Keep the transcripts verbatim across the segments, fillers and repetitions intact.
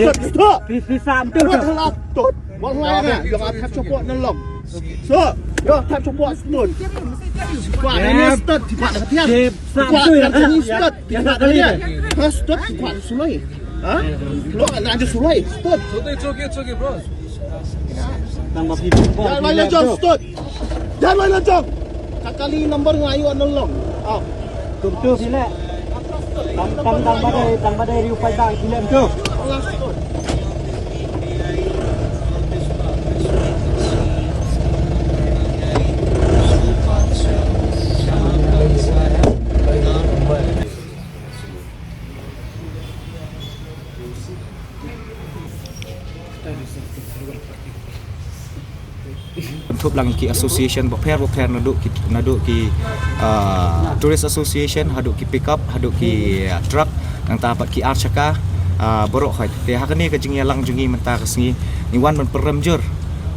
Stop, stop. Phi, phi sam tu. Stop, stop. Wat la nga, ïa nga thap shapoh na long. Stop. Ïa thap shapoh stop. Kwah na ni stop, kwah na tiap. Kwah na ni stop, kwah na tiap. Ha, stop, kwah sulai. Ha? Lo na je sulai. Stop. It's okay, it's okay, bro. Tang ba phi. Jan mai la jong, stop. Jan mai la jong. Ka kali number nga ïoh na long. Ah. Tum tu phi leh. Tang, tang, tang ba dei, tang ba dei riewpaidbah phi leh tu. Bynthut lang ki association bapher bapher, naduh ki, naduh ki, ah, tourist association, haduh ki pickup, haduh ki, ah, truck, nangta pat ki ar chaka, ah, baroh khoit. Te ha kane ka jingïalang jong ngi mynta ka sngi, ngi wan ban pyrem jur,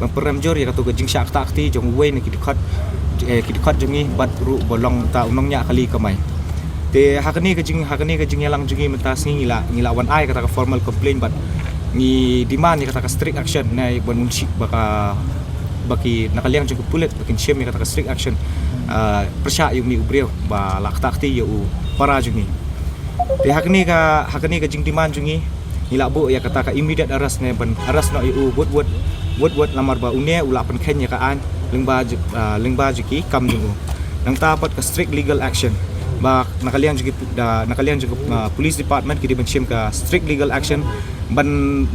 ban pyrem jur ïa kato ka jingshah ktah kti jong uwei na ki dkhot, eh, ki dkhot jong ngi bad ruh ba long ta u nongñiah kali kamai. Te ha kane ka jing, ha kane ka jingïalang jong ngi mynta sngi ngi la, ngi la wan ai kata ka formal complaint bad ngi demand ïa kata ka strict action na ban un shi ba ka, ba ki na ka liang jong ka pulit ba kin shim ïa kata ka strict action, ah, pyrshah ïa une u briew ba la ktah kti ïa u para jong ngi. Te ha kane ka, ha kane ka jingdemand jong ngi, ngi la buh ïa kata ka immediate arrest ne ban arrest noh ïa u wut wut, wut wut, namar ba une u la pynkheiñ ïa ka aiñ lyngba ju-, ah, lyngba jong ki kam jong u. Nangta pat ka strict legal action ba na ka liang jong ki pu-, da, na ka liang jong ki, ah, police department ki dei ban shim ka strict legal action ban,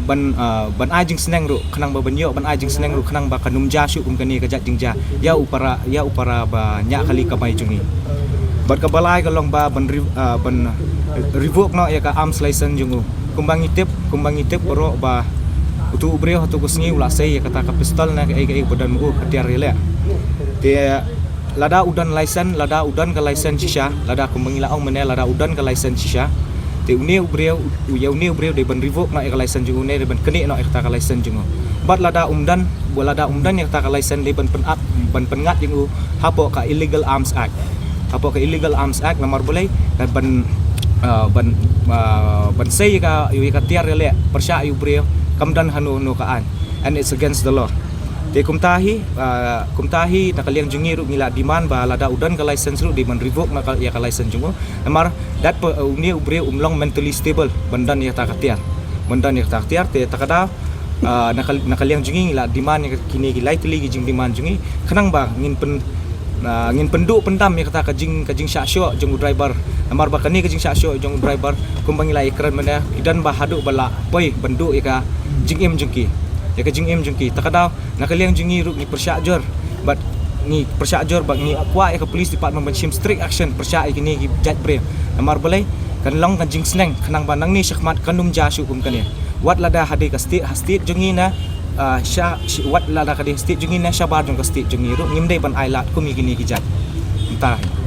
ban, ah, ban ai jingsneng ruh khnang ba ban ïoh ban ai jingsneng ruh khnang ba kan ym jia shuh kum kane ka jait jingjia ïa u para, ïa u para ba ñiah kali kamai jong ngi. Bad kaba lai ka long ba ban re-, ah, ban revoke noh ïa ka arms license jong u. Kumba ngi tip, kumba ngi tip baroh ba utu u briew hato ka sngi u la sei ïa kata ka pistol ne kaei kaei ba don ma u, ka tiar ïaleh. Te lada u don license, lada u don ka license shisha, lada kumba ngi la ong mynne, lada u don ka license shisha, te une u briew, u, ïa une u briew dei ban revoke noh ïa ka license jong u ne dei ban knieh noh ïa kata ka license jong u. Bad lada um don, lada um don ïa kata ka license dei ban pyn-ap, ban pynngat ïa u hapoh ka Illegal Arms Act. Hapoh ka Illegal Arms Act namar balei, ka ban, ah, ban, ah, ban sei ïa ka, ïa ka tiar ïaleh pyrshah ïa u briew, kam don hano hano ka aiñ. And it's against the law. Te kumta hi, ah, kumta hi na ka liang jong ngi ruh ngi la demand ba lada u don ka license ruh dei ban revoke noh ka, ïa ka license jong u. Namar dat pa, uh, une u briew um long mentally stable ban don ïa kata ka tiar. Ban don ïa kata ka tiar, te ta ka daw, uh, na ka, na ka liang jong ngi ngi la demand ïa kine ki lai tylli ki jingdemand jong ngi khnang ba ngin pyn, uh, ngin pynduh pyndam ïa kata ka jing, ka jingshah shoh jong u driver. Namar ba kane ka jingshah shoh jong u driver kumba ngi la ïakren mynne, ki don ba haduh ba la poi ban duh ïa ka jingim jong ki. Ïa ka jingim jong ki. Ta ka daw na ka liang jong ngi ruh ngi pyrshah jur bad ngi pyrshah jur bad ngi kwah ïa ka police department ban shim strict action pyrshah ïa kine ki jait briew. Namar balei, kan long ka jingsneng khnang ba nangne shakhmat kan ym jia shuh kum kane. Wat lada ha dei ka state, ha state jong ngi ne, ah, sha, shi-, wat lada ka dei state jong ngi ne shabar jong ka state jong ngi ruh ngim dei ban ai lad kum ïa kine ki jait. Mynta.